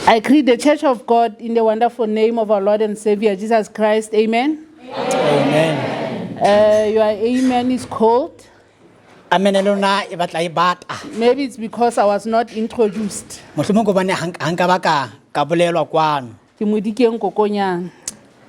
I greet the Church of God in the wonderful name of our Lord and Savior Jesus Christ. Amen. Amen. Your amen is cold. Amen le lona e batla e bata. Maybe it's because I was not introduced. Mohlomong ke hobane ha nka ha nka ba ka ka bolelwa kwano. Ke Modikeng Kokonyana.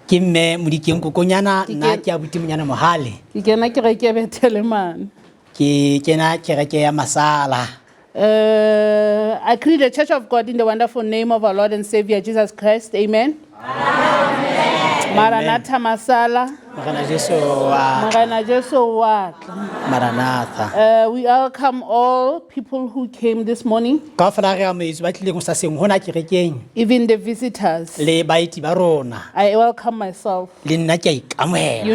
Ke mme Modikeng Kokonyana Ke nna ke- ke abuti Monyana Mohale. Ke kena kereke ya Bethele mane. Ke kena kereke ya Masala. I greet the Church of God in the wonderful name of our Lord and Savior Jesus Christ. Amen. Amen. Maranatha Masala. Morena Jesu wa Morena Jesu wa tla. Maranatha. We welcome all people who came this morning, Kaofela re amohetswe ba tlileng hosaseng hona kerekeng even the visitors. le baeti ba rona. I welcome myself. Le nna ke a ikamohela.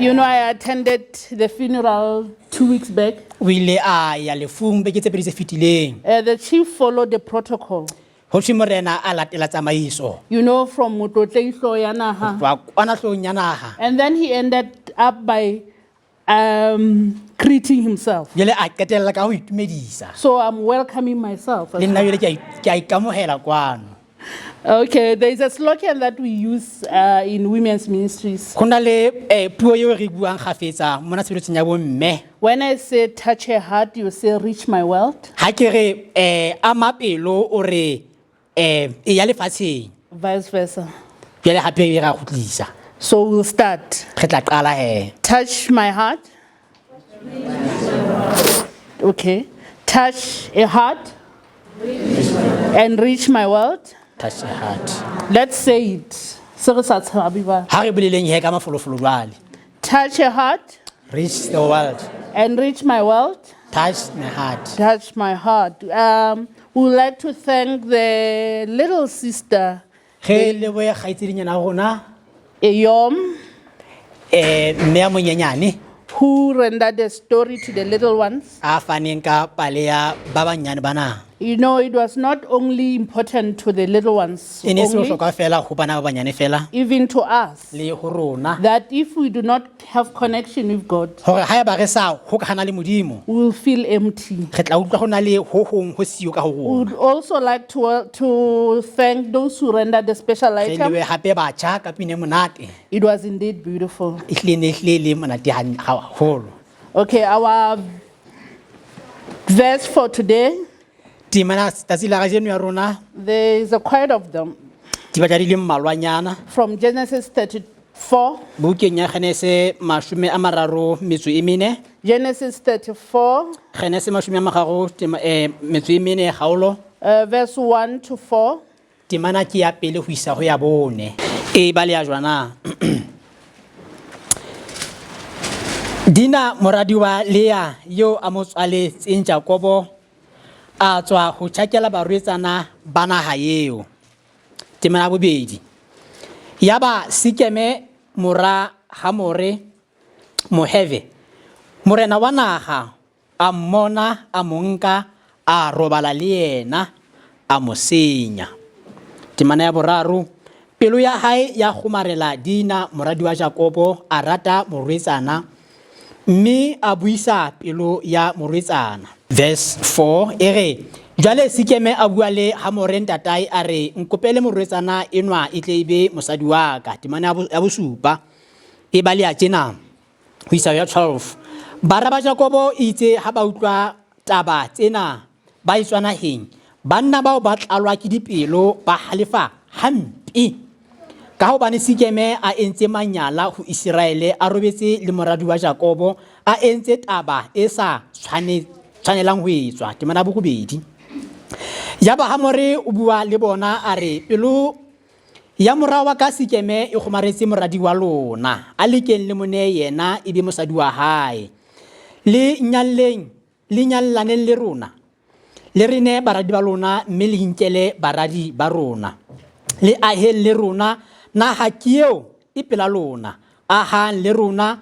You know, I attended the funeral 2 weeks back. O ile a ya lefung beke tse pedi tse fetileng. The chief followed the protocol. Ho thwe morena a latela tsamaiso. From Motlotlei Hloho ya Naha. Wa kwana hloohong ya naha. And then he ended up by greeting himself. Jwale a qetella ka ho itumedisa. So I'm welcoming myself as Le nna well. jwale ke a i- ke a ikamohela kwano. Okay, there is a slogan that we use in women's ministries. Go na le eh, puo eo re e buang gafetsa mona tshebeletsong ya bomme. When I say touch a heart, you say reach my world, Ha ke re eh, ama pelo o re eh, e ya lefatsheng. Vice versa. Jwale hape e ra kgutlisa. So we'll start. Re tla qala he. Touch my heart. Okay. Touch a heart and reach my world. Touch the heart. Let's say it. Se re sa tshabe ba. Ha re boleleng he ka mafolofolo jwale. Touch a heart Reach the world. and reach my world. Touch my heart. Touch my heart. We would like to thank the little sister, Re lebohe kgaitsedinyana ya rona Eyom, eh mme ya monyenyane who rendered the story to the little ones. a faneng ka pale ya ba banyane bana. It was not only important to the little ones, E ne se only, bohlokwa fela ho bana ba banyane fela even to us, le ho rona. that if we do not have connection with God, Hore haeba re sa hokahana le Modimo, we will feel empty. re tla utlwa ho na le ho hong ho siyo ka ho We rona. would also like to thank those who rendered the special Re item. lebohe hape batjha ka pina e monate. It was indeed beautiful. E hlile ne e hlile e le monate haholo. Okay, our verse for today, Temana tsatsi la kajeno ya rona there is a quite of them. di batla di le mmalwanyana. From Genesis 34, Bukeng ya Genese 34. Genesis 34, Genese 30 tema metso e mene kgaolo. Verse 1 to 4. Temana ke ya pele ho isa ho ya bone. E ba le ya jwana. Dina moradi wa Lea eo a mo tswaletseng Jakobo a tswa ho tjhakela barwetsana ba naha eo. Temana ya bobedi. Yaba Sikeme mora Hamore Moheve morena wa naha a mmona a mo nka a robala le yena a mo senya. Temana ya boraro. Pelo ya hae ya kgomarela Dina moradi wa Jakobo a rata morwetsana mme a buisa pelo ya morwetsana. Verse 4 e re jwale Sikeme a bua le Hamore ntatae a re nkopele morwetsana enwa e tle e be mosadi wa ka. Temana ya bosupa e ba le ya tjena ho isa ho ya 12. Bara ba Jakobo itse ha ba utlwa taba tsena ba etswa naheng, banna bao ba tlalwa ke dipelo ba halefa hampe. Ka hobane Sikeme a entse manyala ho Iseraele a robetse le moradi wa Jakobo a entse taba e sa tshwanelang ho etswa. Temana ya borobedi. Yaba Hamore o bua le bona a re pelo ya mora wa ka Sikeme e kgomaretse moradi wa lona, a lekeng le mo nehe yena e be mosadi wa hae. Le nyalleng, le nyallaneng le rona, le re nehe baradi ba lona mme le inkele baradi ba rona. Le aheng le rona, naha ke eo e pela lona. Ahang le rona,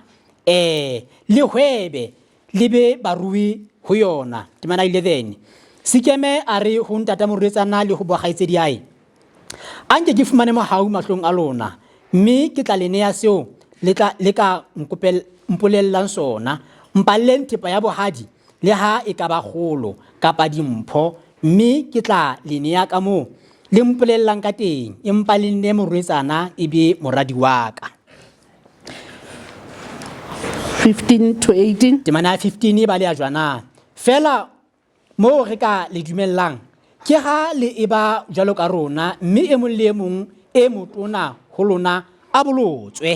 le hwebe, le be barui ho yona. Temana 11. Sikeme a re ho ntata morwetsana le ho bokgaitsedi hae, a nke ke fumane mohau mahlong a lona, mme ke tla le neya seo le tla le ka mpolellang sona. Mpalleng thepa ya bohadi le ha e ka ba kgolo kapa dimpho, mme ke tla le neya ka moo le mpolellang ka teng, empa le nne morwetsana e be moradi wa ka. 15 to 18. Temana ya 15 e baleha jwana: Feela moo re ka le dumellang ke ha le eba jwalo ka rona, mme e mong le e mong e motona ho lona a bolotswe.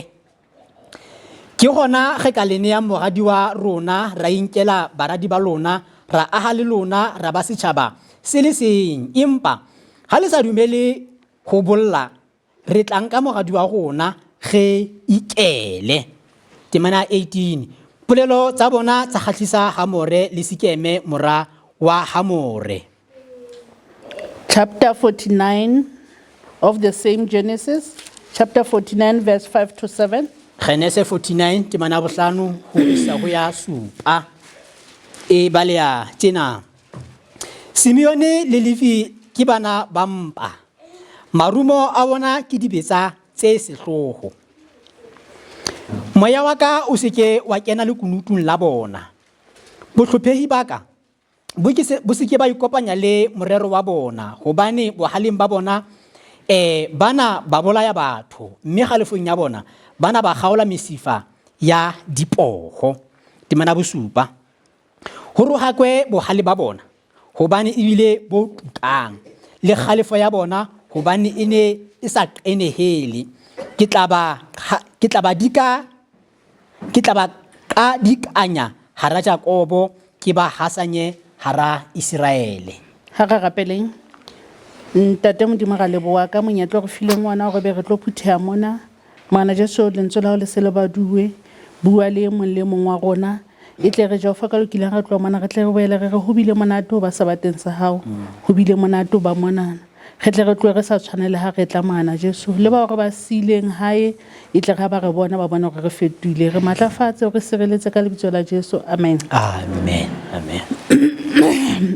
Ke hona re ka le nea moradi wa rona, ra inkela baradi ba lona, ra aha le lona, ra ba setjhaba se le seng. Empa ha le sa dumele ho bolla, re tla nka moradi wa rona, re ikele. Temana ya 18. Polelo tsa bona tsa kgahlisa Hamore le Sikeme mora wa Hamore. Chapter 49 of the same Genesis, chapter 49, verse 5 to 7. Genese 49 temana ya bohlano ho isa ho ya supa e baleha tjena. Simeone le Levi ke bana ba mpa. Marumo a bona ke dibetsa tse sehloho. Moya wa ka o se ke wa kena lekunutung la bona. Bohlophehi ba ka bo ke se bo se ke ba ikopanya le morero wa bona, hobane bohaleng ba bona bana ba bolaya batho, mme kgalefong ya bona bana ba kgaola mesifa ya dipoho. Temana bosupa. Ho rohakwe bohale ba bona, hobane ebile bo tukang, le kgalefo ya bona, hobane e ne e sa qenehele. Ke tla ba ke tla ba dika ke tla ba qadikanya hara Jakobo, ke ba hasanye hara Iseraele. Ha re rapeleng. Ntate Modimo ra leboha ka monyetla o re fileng ona hore be re tlo phutheha mona. Morena Jesu lentswe la hao le se le baduwe. Bua le e mong le e mong wa rona. E tle re Jehova ka lokileng re tloha mona re tle re boele re re ho bile monate ho ba sabateng sa hao. Ho bile monate ho ba monana. Re tle re tlohe re sa tshwane le ha re tla Morena Jesu. Le bao re ba siileng hae e tle re ha ba re bona ba bone hore re fetohile. Re matlafatse o re sireletse ka lebitso la Jesu. Amen. Amen. Amen.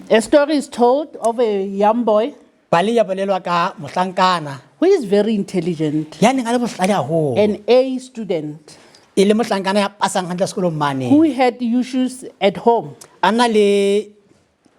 A story is told of a young boy Pale ya bolelwa ka mohlankana who is very intelligent, ya neng a le bohlale haholo, an A student, e le mohlankana ya pasang hantle sekolong mane. who had issues at home A na le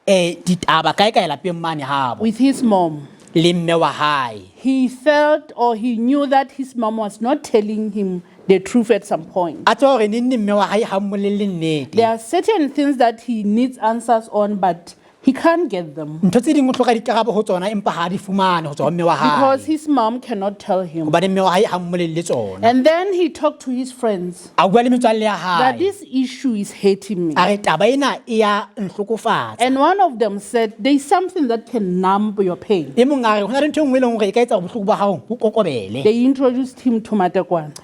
ditaba kae kae lapeng mane habo with his mom. le mme wa hae. He felt or he knew that his mom was not telling him the truth at some point. A tseba hore neng neng mme wa hae ha mmolelle nnete. There are certain things that he needs answers on, but he can't get them Ntho tse ding o hloka dikarabo ho tsona empa ha a di fumane ho tswa ho mme wa hae. because his mom cannot tell him. Hobane mme wa hae ha mmolelle tsona. And then he talked to his friends A bua le metswalle ya that hae. this issue is hurting me. A re taba ena e ya nhlokofatsa. And one of them said, there is something that can numb your pain. E mong a re ho na le ntho e nngwe e leng hore e ka etsa hore bohloko ba hao bo kokobele. They introduced him to Matekwane.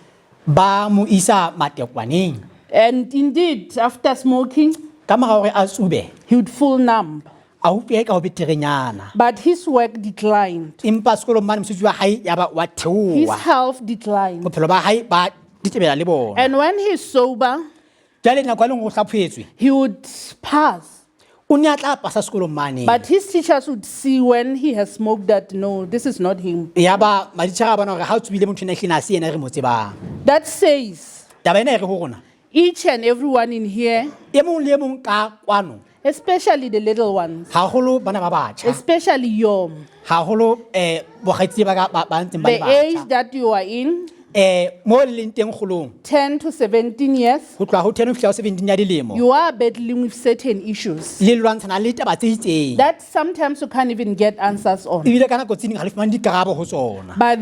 Ba mo isa matekwaneng. And indeed, after smoking, Ka mora hore a tsube, he would feel numb. a utlwe ka ho beterenyana. But his work declined. Empa sekolong mane mosebetsi wa hae ya ba wa His theoha. health declined. Bophelo ba hae ba ditebela le bona. And when he's sober, Jwale nako e leng hore o hlaphohetswe, he would pass. o ne a tla pasa sekolong mane. But his teachers would see when he has smoked that, no, this is not him. Ya ba maditjhere a bona hore ha o tsubile motho ena ehlile ha se yena re mo tsebang. That says, Taba ena e re ho rona, each and everyone in here, e mong le e mong ka kwano, especially the little ones, haholo bana ba batjha, especially your, haholo bokgaitsedi ba ka ba ntseng ba le the age batjha. that you are in, Mo le leng teng kgolong, 10 to 17 years, ho tloha ho 10 ho fihla ho 17 ya dilemo, you are battling with certain issues le lwantshana le taba tse itseng. that sometimes you can't even get answers on. Ebile ka nako tse ding ha le fumane dikarabo ho tsona. But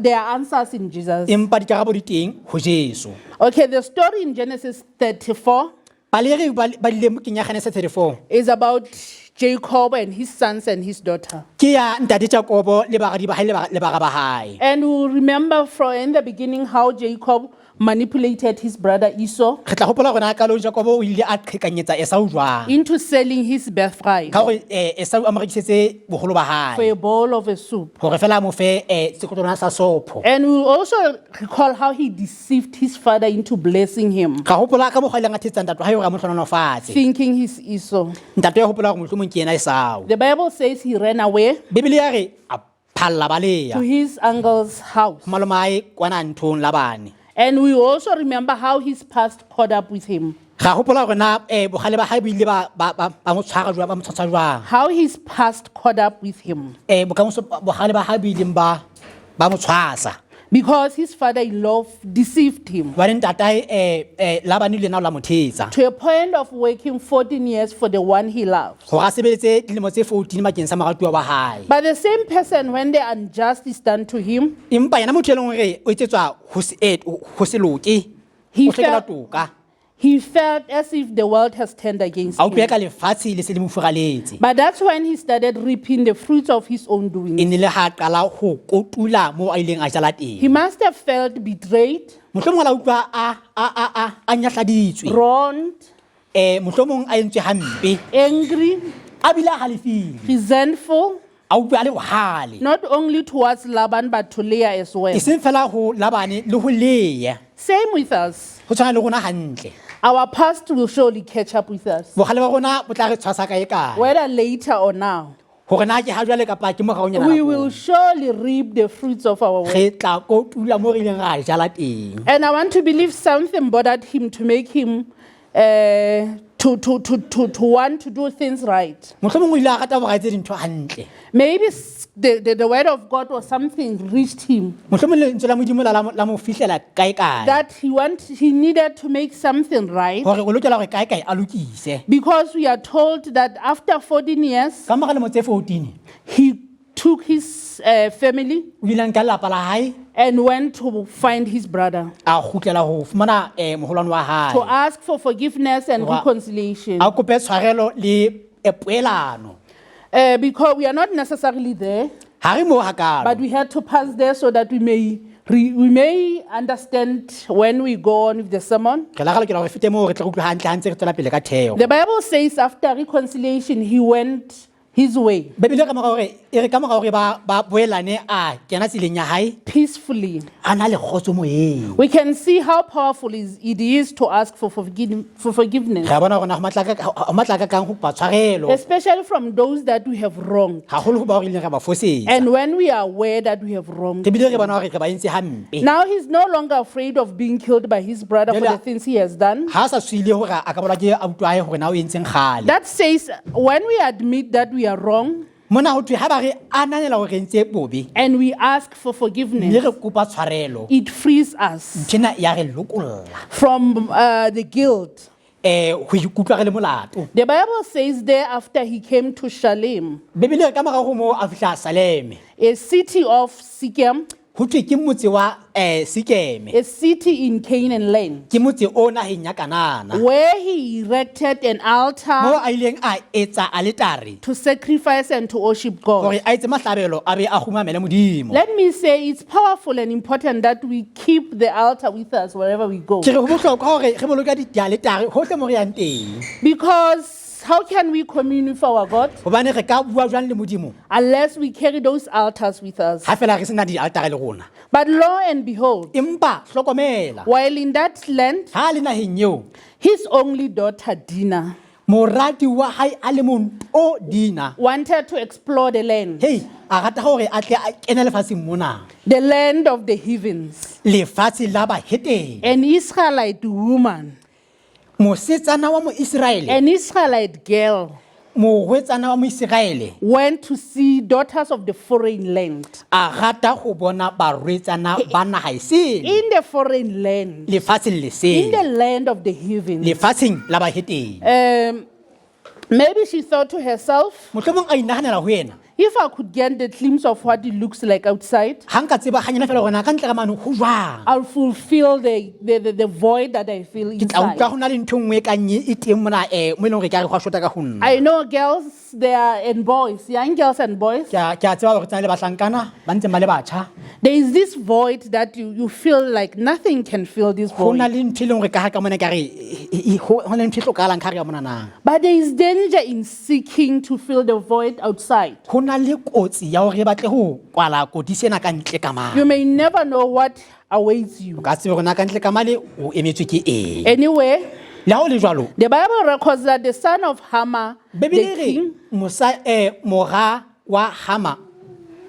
there are answers in Jesus. Empa dikarabo di teng ho Jesu. Okay, the story in Genesis 34 Pale e re badileng bukeng ya Genese 34 is about Jacob and his sons and his daughter. ke ya ntate Jakobo le baradi ba hae le bara ba hae. And we'll remember from in the beginning how Jacob manipulated his brother Esau Re tla hopola hore na qalong Jakobo o ile a qhekanyetsa Esau jwang. into selling his birthright Ka hore Esau a mo rekisetse boholo ba for hae. a bowl of a soup. Hore fela a mo fe sekotlolo sa sopho. And we'll also recall how he deceived his father into blessing him, Ra hopola ka mokgwa a ileng a thetsa ntate wa hae hore a mo hlohonolofatse. thinking he's Esau. Ntate wa hopola hore mohlomong ke yena Esau. The Bible says he ran away Bibele ya re a phalla baleha. to his uncle's house. Ho malomae kwana nthong Labane. And we also remember how his past caught up with him. Ra hopola hore na bogale ba hae bo ile ba mo tshwara jwang, ba mo tshwasa jwang. How his past caught up with him. Bokamoso bogale ba hae bo ileng ba mo tshwasa. Because his father-in-law deceived him. Hobane ntatae Labane le yena o la mo thetsa. To a point of working 14 years for the one he loves. Hore a sebeletse dilemo tse 14 bakeng sa moratuwa wa hae. But the same person, when the unjust is done to him, Empa yena motho e leng hore o etsetswa ho se loke, He o hlokela toka. He felt as if the world has turned against A utlwe him. ka lefatshe le se le mo furaletse. But that's when he started reaping the fruits of his own doing. E ne le ha a qala ho kotula moo a ileng a jala He teng. must have felt betrayed, Mohlomong a la utlwa a nyahladitswe. wronged, Mohlomong a entswe hampe. angry, A bile a halefile. resentful, A utlwa a le bohale. not only towards Laban but to Leah as well. E seng fela ho Labane le ho Leah. Same with us. Ho tshwana le rona hantle. Our past will surely catch up with us, Bogale ba rona bo tla re tshwasa kae kae. whether later or now. Hore na ke ha jwale kapa ke moraonyana We nakong. will surely reap the fruits of our work. Re tla kotula moo re ileng ra jala teng. And I want to believe something bothered him to make him to want to do things right. Mohlomong o ile a rata hore a etse dintho hantle. Maybe the word of God or something reached him Mohlomong lentswe la Modimo la mo fihlela kae kae. that he needed to make something right. Hore o lokela hore kae kae a lokise. Because we are told that after 14 years, Ka mora lemo tse 14, he took his family o ile a nka lelapa la hae and went to find his brother a kgutlela ho fumana moholwane wa hae. to ask for forgiveness and reconciliation. A kope tshwarelo le poelano. Because we are not necessarily there, Ha re moo hakalo. but we had to pass there so that we may understand when we go on with the sermon. Re la ra lokela hore re fete moo re tle re utlwe hantle ha ntse re tswela pele ka theo. The Bible says after reconciliation, he went his way Bebele ka mora hore e re ka mora hore ba boelane a kena tseleng ya hae peacefully. a na le kgotso moyeng. We can see how powerful it is to ask for forgiveness, Re a bona hore na ho matla ka kang ho kopa tshwarelo. especially from those that we have wronged. Haholo ho bao re ileng ra ba fosetsa. And when we are aware that we have wronged. Re bile re bona hore re ba entse hampe. Now he's no longer afraid of being killed by his brother for Jwale the things he has done. Ha a sa tshohile hore a ka bolwa ke abuti wa hae hore na o entseng kgale. That says when we admit that we are wrong Mona ho thwe ha ba re ananela hore re entse bobe, and we ask for mme forgiveness, re kopa tshwarelo, it frees us nthwena ya re lokolla. from the guilt. Ho ikutlwa re le molato. The Bible says thereafter he came to Shalem, Bebele ka mora ho moo a fihla Saleme. a city of Sichem, Ho thwe ke motse wa Sikeme. a city in Canaan land, Ke motse o naheng ya Kanana. where he erected an altar Moo a ileng a etsa aletare to sacrifice and to worship God. hore a etse mahlabelo a be a kgumamele Modimo. Let me say it's powerful and important that we keep the altar with us wherever we go. Ke re ho bohlokwa hore re boloka dialetare hohle mo re yang teng. Because how can we commune with our God Hobane re ka bua jwang le Modimo unless we carry those altars with us? ha fela re sena dialetare le rona. But lo and behold, Empa hlokomela, while in that land, ha le naheng eo, his only daughter Dinah moradi wa hae a le mong o Dina, wanted to explore the land, hei, a rata hore a tle a kene lefatsheng mona, the land of the heavens. lefatshe la bahetene. An Israelite woman, Mosetsana wa Moiseraele, an Israelite girl, morwetsana wa Moiseraele went to see daughters of the foreign land. a rata ho bona barwetsana ba naha e sele, In the foreign land, lefatsheng le in the sele, land of the heavens. lefatsheng la bahetene. Maybe she thought to herself, Mohlomong a inahanela ho yena, if I could get the glimpse of what it looks like outside, ha nka tseba hanyane fela hore na ka ntle ka mane ho jwang. I'll fulfill the void that I feel Ke tla utlwa inside. ho na le ntho e nngwe e kang e teng mona mo e leng hore ke a re hwa shota ka ho nna. I know girls there and boys, young girls and boys. Ke a tseba hore tsena le bahlankana ba ntseng ba le batjha. There is this void that you feel like nothing can fill this Ho na void. le ntho e leng hore ka ha ka mona ekare, ho na le ntho e hlokahalang ka hare ka mona na. But there is danger in seeking to fill the void outside. Ho na le kotsi ya hore re batle ho kwala koti sena ka ntle ka mane. You may never know what awaits you. O ka tsebe hore na ka ntle ka mane o emetswe ke eng. Anyway, Le ha ho le jwalo, the Bible records that the son of Hamor, the Bibele e re king, mora wa Hama,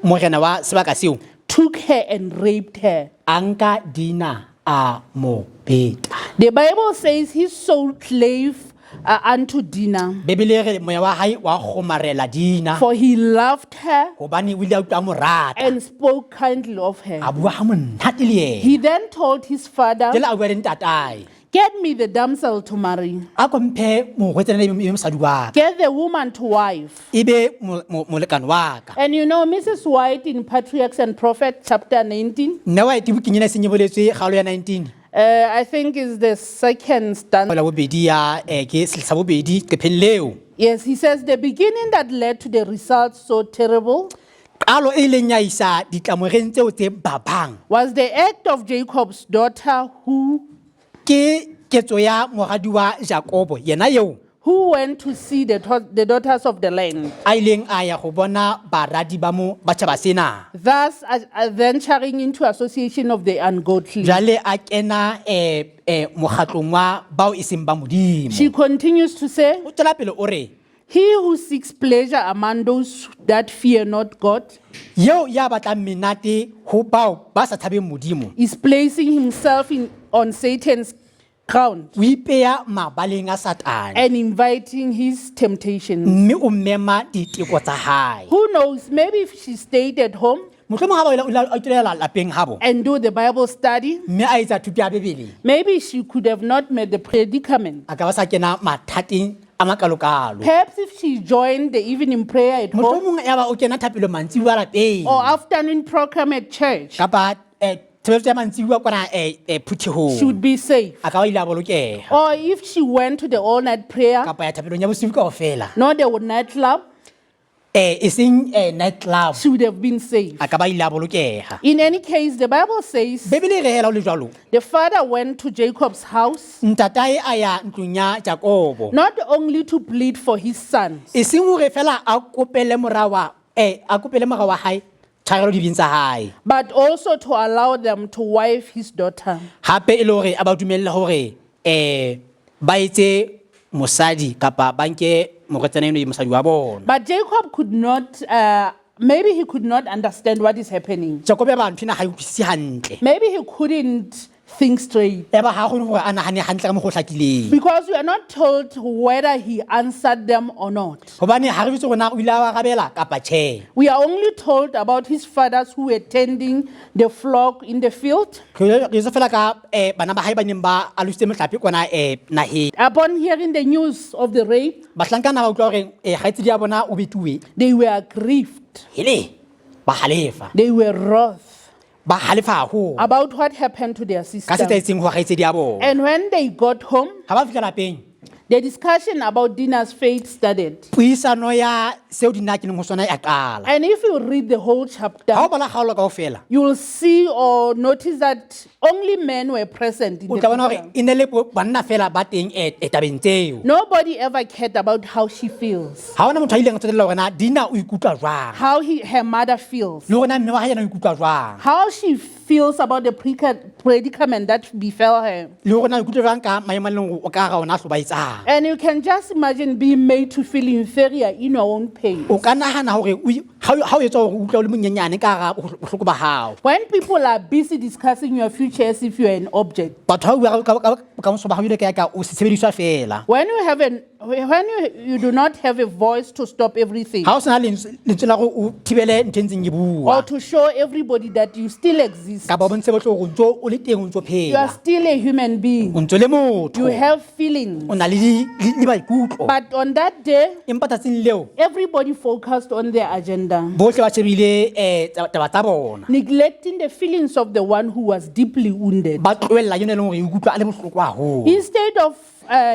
morena wa sebaka seo, took her and raped her. a nka Dina a mo beta. The Bible says his soul clave unto Dinah, Bebele e re moya wa hae wa kgomarela Dina for he loved her hobane o ile a utlwa a mo rata. and spoke kindly of her. A bua ha monate le yena. He then told his father, Jwale a bua le ntatae. "Get me the damsel to marry, A ko mphe morwetsana e be mosadi wa ka. get the woman to wife." E be molekane wa ka. And you know, Mrs. White in Patriarchs and Prophets, chapter 19, Nna wa ete bukeng ena e seng e boletswe kgaolo ya 19. I think is the second stanza. La bobedi ya ke sa bobedi qepheng leo. Yes, he says the beginning that led to the results so terrible Qalo e ileng ya isa ditlamoreng tseo tse babang was the act of Jacob's daughter who, ke ketso ya moradi wa Jakobo yena eo who went to see the daughters of the land, a ileng a ya go bona baradi ba mo ba tjhaba sena. Thus venturing into association of the ungodly. Jwale a kena mokgatlong wa bao e seng ba Modimo. She continues to say, O tswela pele o re "He who seeks pleasure among those that fear not God eo ya batlang menate ho bao ba sa tshabeng Modimo is placing himself on Satan's ground o ipeya mabaleng a Satane and inviting his temptations." mme o mema diteko tsa hae. Who knows, maybe if she stayed at home Mohlomong ha ba o ile a itulela lapeng habo and do the Bible study, mme a etsa thuto ya Bebele maybe she could have not made the predicament. a ka ba sa kena mathateng a makalokalo. Perhaps if she joined the evening prayer at home Mohlomong ya ba o kena thapelo mantsibuya lapeng or afternoon program at church, kapa tshebeletso ya mantsibuya kwana she phuthehong would be safe. a ka ba ile a bolokeha Or if she went to the all night prayer, kapa ya thapelong ya bosiu kaofela not the nightclub, e seng night club she would have been safe. a ka ba ile a bolokeha. In any case, the Bible says Bebele e re hela o le jwalo the father went to Jacob's house ntatae a ya ntlong ya Jakobo not only to plead for his sons, e seng hore fela a kopele mora wa a kopele mora wa hae tshwarelo dibeng tsa hae but also to allow them to wife his daughter. Hape e le hore a ba dumelle hore ba etse mosadi kapa ba nke morwetsana eno e mosadi wa bona. But Jacob could not, maybe he could not understand what is happening. Jakobo ya ba ntho ena ha e utlwisise hantle. Maybe he couldn't think straight. Ya ba ha kgone hore a nahane hantle ka mokgwa o hlakileng. Because we are not told whether he answered them or not. Hobane ha re jwetse hore na o ile a arabela kapa tjhe. We are only told about his fathers who were tending the flock in the field. Re jwetse fela ka bana ba hae ba neng ba alositse mehlape kwana naheng. Upon hearing the news of the rape, Bahlankana ba utlwa hore kgaitsedi ya bona o betuwe. they were grieved. Hele, ba halefa. They were wroth Ba halefa haholo. about what happened to their Ka se sister. etsahetseng ho kgaitsedi ya bona. And when they got home, Ha ba fihla lapeng, the discussion about Dinah's fate started. puisano ya seo Dina a keneng ho sona ya qala. And if you read the whole chapter, Ha o bala kgaolo kaofela, you will see or notice that only men were present in o the tla bona hore picture. e ne le banna fela ba teng tabeng tseo. Nobody ever cared about how she feels, Ha hona motho a ileng a tsotella hore na Dina o ikutlwa jwang. how her mother feels, Le hore na mme wa hae yena o ikutlwa jwang. how she feels about the predicament that befell her. Le hore na o ikutlwa jwang ka maemo a leng hore o ka hara ona a hlobaetsang. And you can just imagine being made to feel inferior in your own pain. O ka nahana hore ha o etswa hore o utlwa o le monyenyane ka hara bohloko ba hao. When people are busy discussing your future as if you're an object. Batho ha o bua ka bokamoso ba hao jwalo ka ya ka o sesebediswa fela. When you have an, when you do not have a voice to stop everything Ha o sena lentswe la hore o thibele ntho e ntseng e bua. or to show everybody that you still exist. Kapa o bontshe bohle hore o ntso o le teng, o ntso You are phela. still a human being. O ntso le motho. You have feelings. O na le le maikutlo. But on that day, Empa tsatsing leo, everybody focused on their agenda, bohle ba shebile taba tsa bona. Neglecting the feelings of the one who was deeply wounded. Ba tlohella yona e leng hore e ikutlwa a le bohloko haholo. Instead of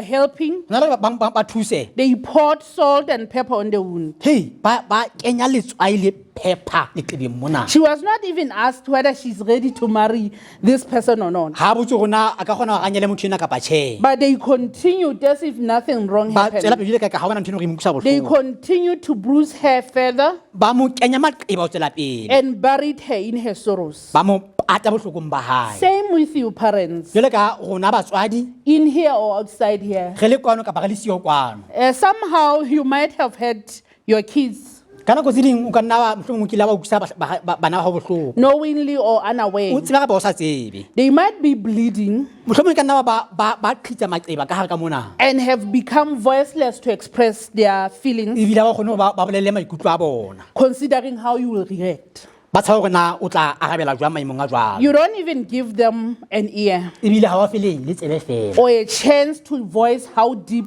helping, Hona le ba bang ba thuse. They poured salt and pepper on the wound. Hey, ba kenya letswai le pepper leqebeng mona. She was not even asked whether she's ready to marry this person or not. Ha botse hore na a ka kgona hore a nyale motho enwa kapa tjhe. But they continued as if nothing wrong Ba tswela happened. pele jwalo ka ha hona ntho e leng hore e mo utlwisa They bohloko. continued to bruise her further Ba mo kenya maqeba ho tswela pele. and buried her in her sorrows. Ba mo pata bohlokong ba hae. Same with you, parents, Jwalo ka rona batswadi, in here or outside here. re le kwano kapa re le siyo kwano. Somehow you might have had your kids. Ka nako tse ding o ka nna wa mohlomong o kile wa utlwisa bana ba hao bohloko. Knowingly or O unaware. tseba kapa o sa tsebe. They might be bleeding Mohlomong e ka nna ba qhitsa maqeba ka hare ka mona. And have become voiceless to express their feelings, Ebile ha ba kgone hore ba bolelle maikutlo a bona. Considering how you will react. Ba tshaba hore na o tla arabela jwang maemong a jwalo. You don't even give them an ear Ebile ha wa feleng le tsebe fela. Or a chance to voice how deep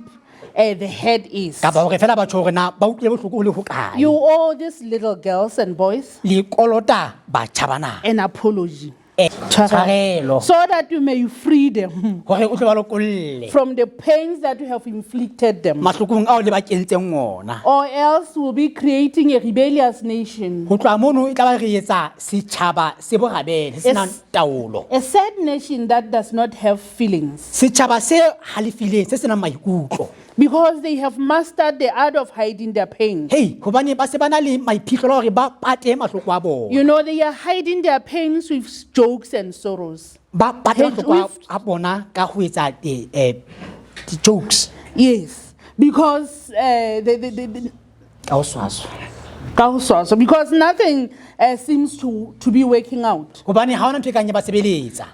the hurt is. Kapa hore fela batho hore na ba utlwile bohloko ho le hokae. You owe these little girls and boys Le kolota batjha bana. An apology. Tshwarelo. So that you may free them Hore o tle ba lokolle. From the pains that you have inflicted them. Mahlokong ao le ba kentseng ona. Or else we'll be creating a rebellious nation. Ho tloha mono e tla ba re etsa setjhaba se borabele, se senang taolo. A sad nation that does not have feelings. Setjhaba se halefileng, se senang maikutlo. Because they have mastered the art of hiding their pain. Hei, hobane ba se ba na le maiphihlelo a hore ba pate mahloko a bona. They are hiding their pains with jokes and sorrows. Ba pate Hey, mahloko a bona ka ho etsa di-jokes. Yes, because they Ka ho swaswa. Ka ho swaswa, because nothing seems to be working out. Hobane ha hona ntho e kang ya ba sebeletsa.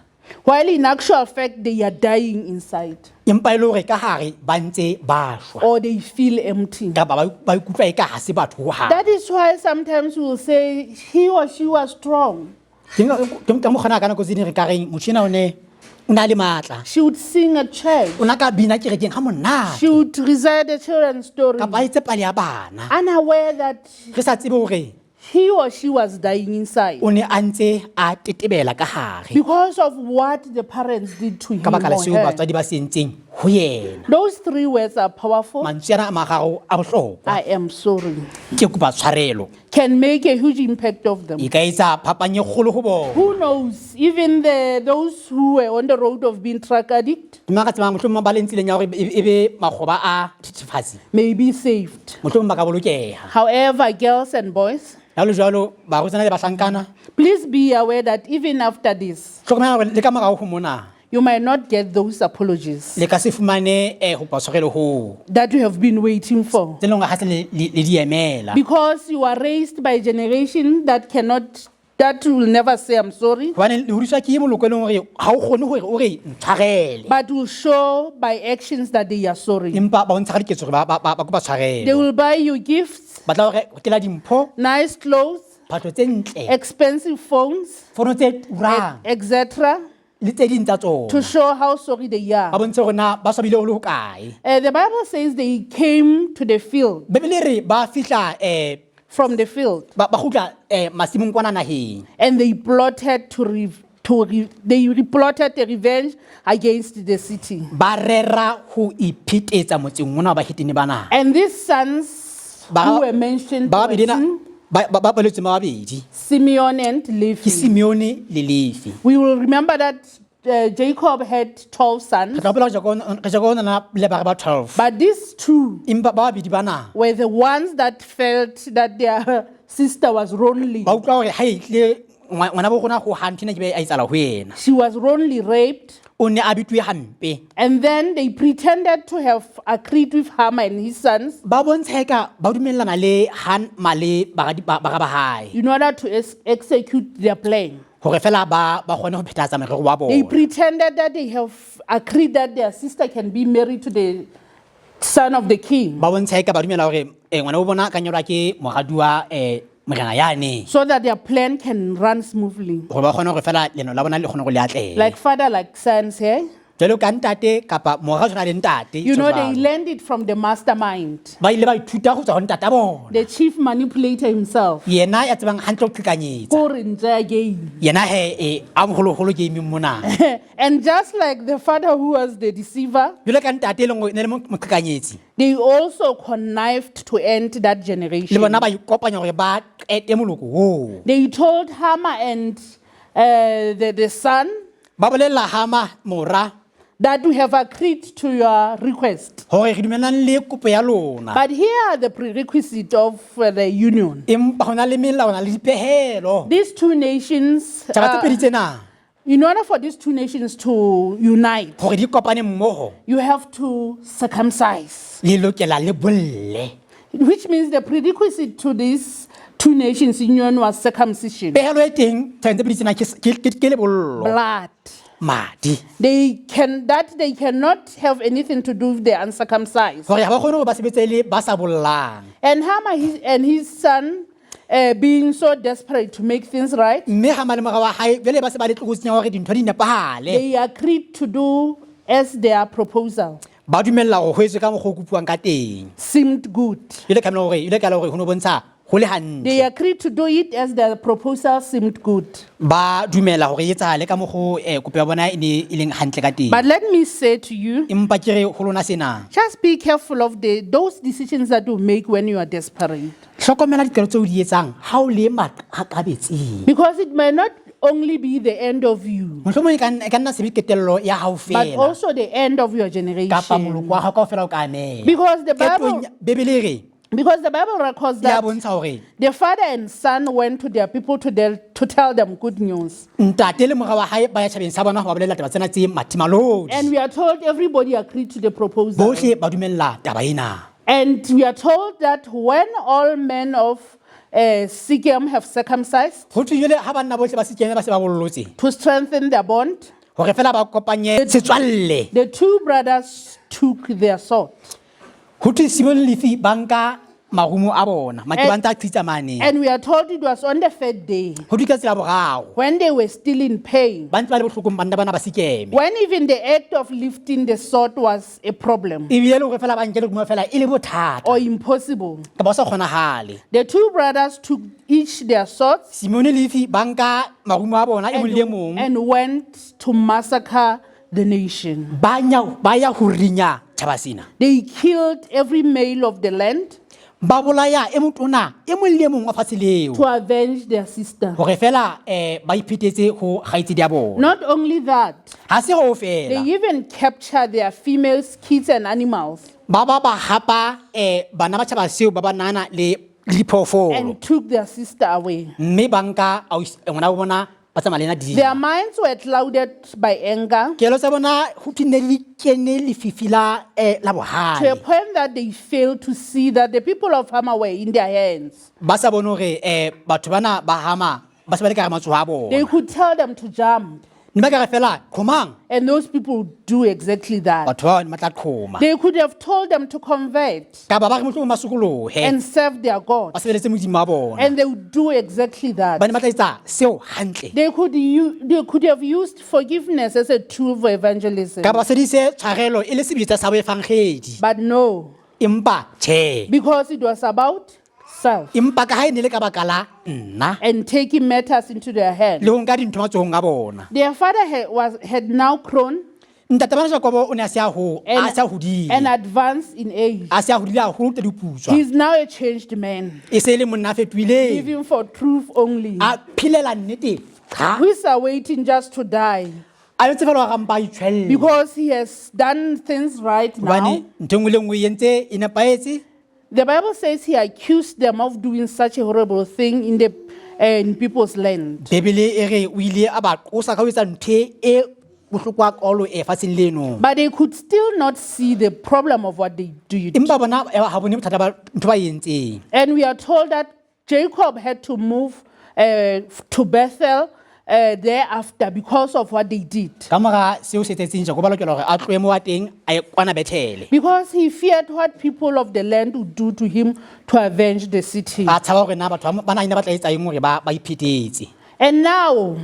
While in actual fact, they are dying inside. Empa e le hore ka hare ba ntse ba shwa. Or they feel empty. Kapa ba ikutlwa eka ha se batho hohang. That is why sometimes we will say he or she was strong. Ke ka mokgwa ka nako tse ding re ka reng motho ena o ne o na le matla. She would sing at church. O na ka bina kerekeng ha monate. She would recite the children's story. Kapa a etse pale ya bana. Unaware that Re sa tsebe hore he or she was dying inside. O ne a ntse a tetebela ka hare. Because of what the parents did to him Ka baka la or seo her. batswadi ba se entseng ho yena. Those three words are powerful. Mantswe ana a mararo a bohlokwa. I am sorry. Ke kopa tshwarelo. Can make a huge impact of them. E ka etsa phapang e kgolo ho bona. Who knows? Even those who were on the road of being drug addict Ke mang ka tsebang mohlomong ba le tseleng ya hore e be makgoba a thethefatsi. May be saved. Mohlomong ba ka bolokeha. However, girls and boys, Jwalo jwalo barwetsana le bahlankana. Please be aware that even after this, Hlokomela hore le ka morao ho mona. You might not get those apologies Le ka se fumane ho kopa tshwarelo hoo. That you have been waiting for. Tse leng hore ha se le di emela. Because you are raised by a generation that cannot, that will never say, "I'm sorry," Hobane le hodiswa ke moloko e leng hore ha o kgone hore o re ntshwarele. But will show by actions that they are sorry. Empa ba bontsha ka diketso hore ba kopa They tshwarelo. will buy you gifts, Ba tla o rekela dimpho, nice clothes, phahlo tse ntle, expensive phones, fono tse turang, etc., le tse ding tsa to tsona. Show how sorry they are. Ba bontshe hore na ba swabile ho le hokae. The Bible says they came to the field, Bebele e re ba fihla from the field, ba kgutla masimong kwana naheng. And they plotted to re, to re, they plotted a revenge against the city. Ba rera ho iphetetsa motseng ona wa bahetene bana. And these sons Ba who were mentioned ba were babedi na two, ba boletsweng ba babedi. Simeon and Ke Levi. Simeone le Levi. We will remember that Jacob had 12 sons, Re tla hopola hore Jakobo o na le bara ba 12. But these two Empa ba babedi bana were the ones that felt that their sister was wrongly. Ba utlwa hore ha e tlile ngwana bo rona ho hang ntho ena ke be a etsahala ho yena. She was wrongly raped. O ne a betuwe hampe. And then they pretended to have agreed with Ham and his sons Ba bontsha eka ba dumellana le Hama le bara ba hae. In order to execute their plan. Hore fela ba kgone ho phethahatsa merero wa They bona. Pretended that they have agreed that their sister can be married to the son of the king. Ba bontsha eka ba dumela hore ngwana wa bona a ka nyalwa ke moradi wa morena yane. So that their plan can run smoothly. Hore ba kgone hore fela leno la bona le kgone hore le atlehe. Like father, like sons here. Jwalo ka ntate kapa mora o tshwana le ntate. They Jwalo. Learned it from the mastermind, Ba ile ba ithuta ho tswa ho ntata bona. The chief manipulator himself. Yena ya tsebang hantle ho qhekanyetsa. Kore ntle again. Yena he a moholoholo gaming mona. And just like the father who was the deceiver, Jwalo ka ntate e leng hore e ne le moqhekanyetsi. They also connived to end that generation. Le bona ba ikopanya hore ba qete moloko oo. They told Hama and the son Ba bolella Hama mora that we have agreed to your request. Hore re dumellane le kopo ya lona. But here are the prerequisite of the union. Empa hona le melawana le dipehelo. These two nations, Tjhaba tse pedi tsena. In order for these two nations to unite, Hore di kopane mmoho. You have to circumcise. Le lokela le bolle. Which means the prerequisite to this two nations union was circumcision. Pehelo e teng thabeng tse pedi tsena ke lebollo. Blood. Madi. They can that they cannot have anything to do with the uncircumcised. Hore ha ba kgone hore ba sebetse le ba sa bollang. And Hama and his son, being so desperate to make things right, Mme ha male mora wa hae jwale ba se ba le tlokotsing ya hore dintho di nepahale. they agreed to do as their proposal Ba dumella hore ho etswe ka mokgwa o kopuwang ka teng. seemed good. Jwale ka mona hore jwale ka la hore ho no bontsha ho le hantle. They agreed to do it as their proposal seemed good. Ba dumela hore e etsahale ka mokgwa kopo ya bona e ne e leng hantle ka teng. But let me say to you, Empa ke re ho lona sena. just be careful of those decisions that you make when you are desperate. Hlokomela diqeto tseo o di etsang ha o le maqakabetsing. Because it may not only be the end of you, Mohlomong e ka nna se be qetello ya hao but feela. also the end of your Kapa generation. moloko wa hao kaofela o ka ameha. Because the Qetong Bible, Bibele e re, because the Bible records ya that bontsha hore the father and son went to their people to tell them good news. ntate le mora wa hae ba ya tjhabeng sa bona ho ba bolella taba tsena tse mathimalodi. And we are told everybody agreed to the proposal. Bohle ba dumella taba ena. And we are told that when all men of Sikhem have circumcised Ho thwe jwale ha banna bohle ba Sikeme ba se ba bollotse, to strengthen their bond, hore fela ba kopanye setswalle. the two brothers took their sword Ho thwe Simon le Lefi ba nka marumo a bona, maqeba a ntse a qhitsa mane. And we are told it was on the third day Ho thwe ka tsela ya boraro, when they were still in pain, ba ntse ba le bohlokong banna bana ba Sikeme. when even the act of lifting the sword was a problem Ebile le hore fela ba nke lerumo fela e le bothata, or impossible. kapa ho sa kgonahale. The two brothers took each their swords Simon le Lefi ba nka marumo a bona e mong le e mong, and went to massacre the nation. ba ya ho rinya tjhaba sena. They killed every male of the land Ba bolaya e motona e mong le e mong wa fatshe leo. to avenge their sister. Hore fela ba iphetetse ho kgaitsedi ya bona. Not only that, Ha se hoo they feela. even captured their females, kids, and animals Ba ba ba hapa bana ba tjhaba seo ba ba nana le le diphoofolo. and took their sister away. Mme ba nka ngwana wa bona ba tsamaya le ena Their dimo. minds were clouded by anger Kelo tsa bona ho thwe ne di kene lefifi la to a bohale. point that they failed to see that the people of Hama were in their hands. Ba sa bone hore batho bana ba Hama ba se ba le ka hara matsoho a They bona. could tell them to jump, Ne ba ka re fela qhomang. and those people would do exactly that. Batho bao ne ba tla qhoma. They could have told them to convert Kapa ba re mohlomong ba sokolohe. and serve their God, Ba sebeletse Modimo wa bona. and they would do exactly that. Ba ne ba tla etsa seo hantle. They could have used forgiveness as a tool for evangelism. Kapa ba sebedise tshwarelo e le sebetsa sa boefankgedi. But no, Empa tjhe. because it was about self Empa ka ha e ne le ka baka la nna and taking matters into their hands. le ho nka dintho matsohong a bona. Their father had now grown Ntate bana Jakobo o ne a se a ho a and, se a hodile. and advanced in age. A se a hodile haholo tse diputswa. He's now a changed man, E se e le monna a fetohileng. living for truth only, A phelela nnete qha. who is awaiting just to die A ntse fela wa rampa a itjhwella. because he has done things right now. Hobane ntho e nngwe le nngwe e entse e nepahetse. The Bible says he accused them of doing such a horrible thing in people's land. Bibele e re o ile a ba qosa ka ho etsa ntho e bohloko haholo e fatsheng leno. But they could still not see the problem of what they did. Empa bona ha bone bothata ba ntho ba e entseng. And we are told that Jacob had to move to Bethel thereafter because of what they did. Ka mora seo se etsahetseng, Jakobo a lokela hore a tlohe moo a teng a ye kwana Bethele. Because he feared what people of the land would do to him to avenge the city. A tshaba hore na batho ba naha ena ba tla etsa eng hore ba iphetetse. And now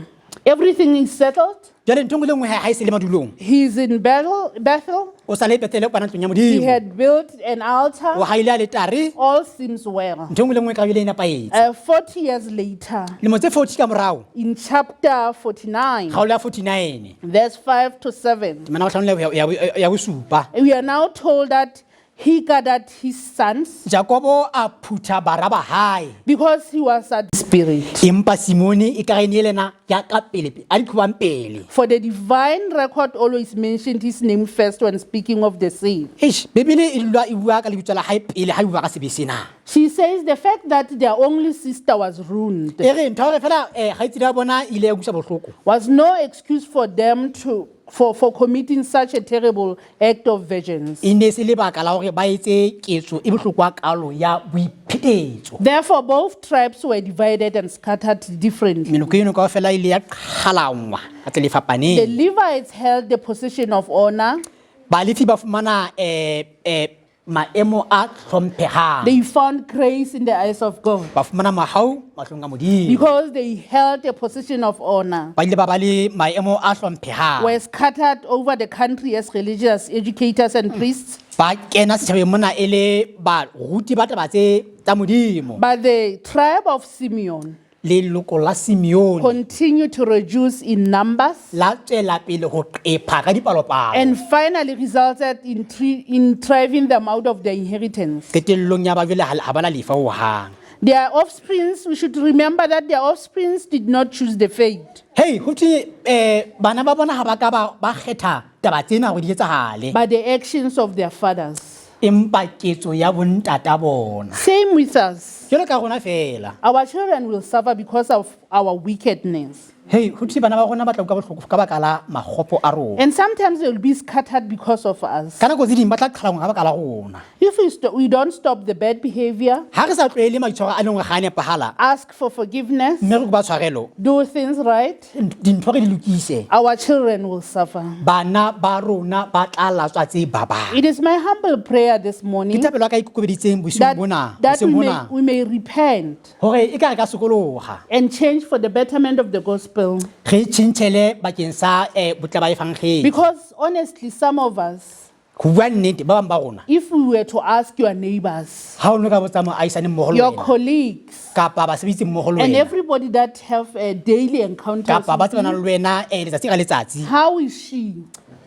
everything is settled. Jwale ntho e nngwe le nngwe ha e se le madulong. He's in Bethel. O sa le Bethele kwana ntlong ya He Modimo. had built an altar. O haile aletare. All seems well. Ntho e nngwe le nngwe e ka bile e nepahetse. 40 years later, Lemo tse 40 ka morao, in chapter 49, kgaolo ya 49, verse 5 to 7, temana ya bohlano le ya bosupa. we are now told that he gathered his sons Jakobo a phutha bara ba hae. because he was a spirit. Empa Simone e ka re ne le yena ya ka pele, a di qhobang pele. For the divine record always mentioned his name first when speaking of the sin. Eish, Bibele e dula e bua ka lebitso la hae pele ha e bua ka sebe sena. She says the fact that their only sister was ruined E re ntho ya hore fela kgaitsedi ya bona e ile ya utlwisa bohloko. was no excuse for them to for committing such a terrible act of vengeance. E ne se lebaka la hore ba etse ketso e bohloko kalo ya boiphetetso. Therefore, both tribes were divided and scattered differently. Meloko eno kaofela e ile ya qhalanngwa ka tsela e The fapaneng. Levites held the position of honor. Balefi ba fumana maemo a hlomphehang. They found grace in the eyes of God Ba fumana mahau mahlong a Modimo. because they held a position of honor. Ba ile ba ba le maemo a hlomphehang. Were scattered over the country as religious educators and priests. Ba kena setjhabeng mona e le baruti ba taba tse tsa Modimo. But the tribe of Simeon Leloko la Simeone continued to reduce in numbers la tswela pele ho qepha ka dipalopalo. And finally resulted in driving them out of their inheritance. Qetellong ya ba jwale ha ba na lefa hohang. Their offsprings, we should remember that their offsprings did not choose the fate, Hei, ho thwe bana ba bona ha ba ka ba kgetha taba tsena hore di etsahale. But the actions of their fathers. Empa ketso ya bontata bona. Same with us. Jwalo ka rona fela. Our children will suffer because of our wickedness. Hei, ho thwe bana ba rona ba tla utlwa bohloko ka baka la makgopo a rona. And sometimes they will be scattered because of us. Ka nako tse ding ba tla qhalanngwa ka baka la rona. If we don't stop the bad behavior, Ha re sa tlwaele maitshwaro a leng hore ga a nepahala, ask for forgiveness, mme re kopa tshwarelo, do things right, dintho re di lokise, our children will suffer. Bana ba rona ba tla latswa tse babang. It is my humble prayer this Ke morning thapelo ya ka e ikokobeditseng bosiung that, bona, that we hoseng may, hona, we may repent hore e ka re ka sokoloha. And change for the betterment of the gospel. Re tjhentjhele bakeng sa botle ba efankgedi. Because honestly, some of us, Ho bua nnete, ba bang ba rona, if we were to ask your neighbors, ha o no ka botsa moahisani mmoho le your wena, colleagues, kapa basebetsi mmoho le and wena, everybody that have a daily encounters kapa ba with tsebanang you, le wena letsatsi ka letsatsi, how is she?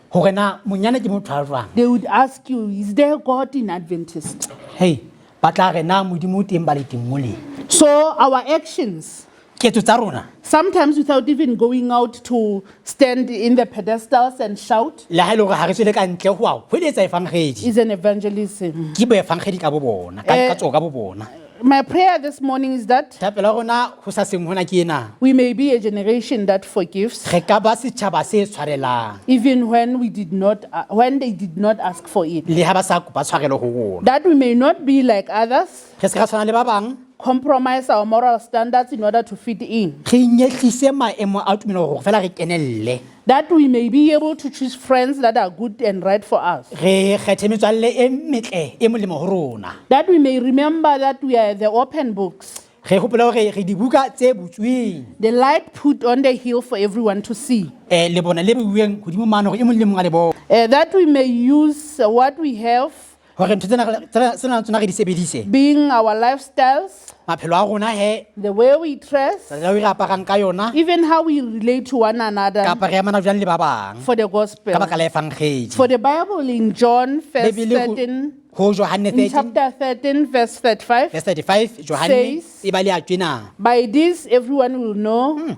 Hore na monyane ke motho a jwang. They would ask you, is there God in Adventist? Hei, ba tla re na Modimo o teng ba le teng mole. So our actions, Ketso tsa rona, sometimes without even going out to stand in the pedestals and shout, le ha e le hore ha re tswele ka ntle ho a hweletsa efankgedi, is an evangelism. Ke boefankgedi ka bo bona, ka tsoho ka bo bona. My prayer this morning is that Thapelo ya rona ho sa seng hona ke ena. We may be a generation that forgives, Re ka ba setjhaba se tshwarelang. Even when we did not, when they did not ask for it. Le ha ba sa kopa tshwarelo ho rona. That we may not be like others, Re se ka tshwana le ba bang. Compromise our moral standards in order to fit in. Re nyehlise maemo a tumelo hore fela re kenelle. That we may be able to choose friends that are good and right for us. Re kgethe metswalle e metle e molemo ho rona. That we may remember that we are the open books, Re hopole hore re dibuka tse butsweng. The light put on the hill for everyone to see. Lebone le beuweng hodimo mane hore e mong le mong a le bone. That we may use what we have, Hore ntho tsena tsona re di sebedise. Being our lifestyles, Maphelo a rona he, the way we dress, tsela eo re aparang ka yona, even how we relate to one another kapa re amana jwang le ba bang. For the gospel. Ka baka la efankgedi. For the Bible in John verse Bebele ho 13, ho Johanne in 13 chapter 13, verse 35, verse 35 Johanne says, e ba le a tjena. by this everyone will know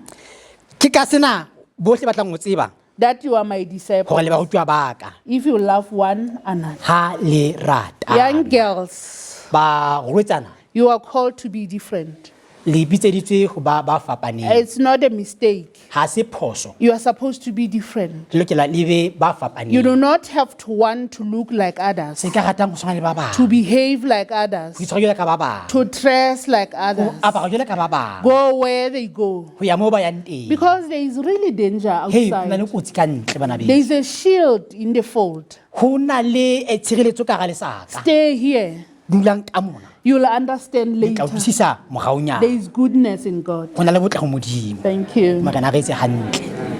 Ke ka sena bohle ba tlang ho tseba that you are my disciple hore le barutuwa ba ka if you love one another. ha le rata. Young girls, Barwetsana, you are called to be different. Le bitseditswe ho ba ba fapaneng. It's not a mistake. Ha se phoso. You are supposed to be different. Le lokela le be ba You do fapaneng. Not have to want to look like others, Se ka ratang ho tshwana le ba to bang. Behave like others, Ho itshwara jwalo ka ba bang. To dress like Ho others, apara jwalo ka ba bang. Go where they go. Ho ya moo ba yang teng. Because there is really danger Hey, ho na le outside. kotsi ka ntle bana There beso. is a shield in the fold. Ho na le tshireletso ka hara lesaka. Stay here. Dulang ka mona. You'll understand Le tla later. utlwisisa moraonyana. There is goodness in God. Ho na le botle ho Modimo. Thank you. Morena a re etse hantle.